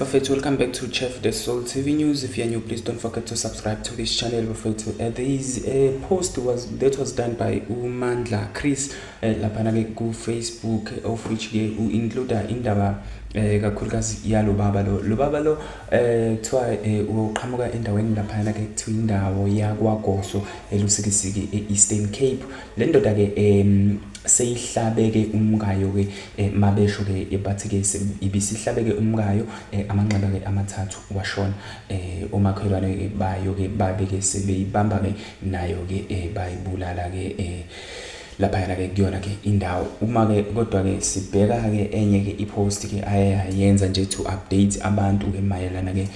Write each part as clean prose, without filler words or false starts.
Bafethu, welcome back to Chef The Soul TV News. If you're new, please don't forget to subscribe to this channel, bafethu. There is a post was that was done by uMandla Chris laphana ke ku Facebook, of which ke u-include indaba kakhulukazi yalo baba lo. Lo baba lo kuthiwa uqhamuka endaweni laphana ke kuthiwa indawo yakwaGoso eLusikisiki e-Eastern Cape. Le ndoda ke seyihlabeke umkayo ke, mabesho ke bathi ke ibisihlabeke umkayo amanxeba ke amathathu, washona. Omakhelwane ke bayo ke babe ke sebeyibamba ke nayo ke, bayibulala ke laphayana ke kuyona ke indawo. Uma ke kodwa ke sibheka ke enye ke i-post ke ayenza nje to update abantu ke mayelana ke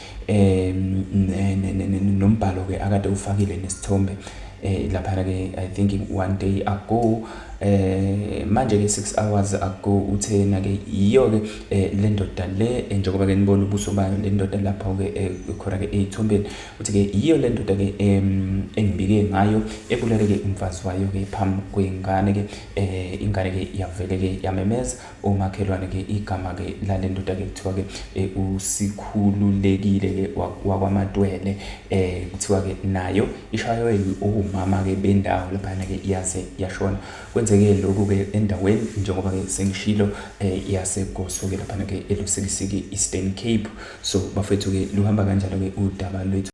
nombhalo ke akade ufakile nesithombe laphana ke, I think one day ago, manje ke 6 hours ago, uthena ke iyo ke le ndoda le, njengoba ke nibona ubuso bayo le ndoda lapho ke khona ke eyithombeni. Uthi ke iyo le ndoda ke engibike ngayo ebulale ke umfazi wayo ke phambi kwengane ke. Ingane ke yavele ke yamemeza omakhelwane ke. Igama ke lale ndoda ke kuthiwa ke uSikhululekile ke wakwaMatwele. Kuthiwa ke nayo ishaywe umama ke bendawo laphana ke, yaze yashona. Kwenzeke lokhu ke endaweni, njengoba ke sengishilo, yaseGoso ke laphana ke eLusikisiki, Eastern Cape. So bafethu ke, luhamba kanjalo ke udaba lwethu.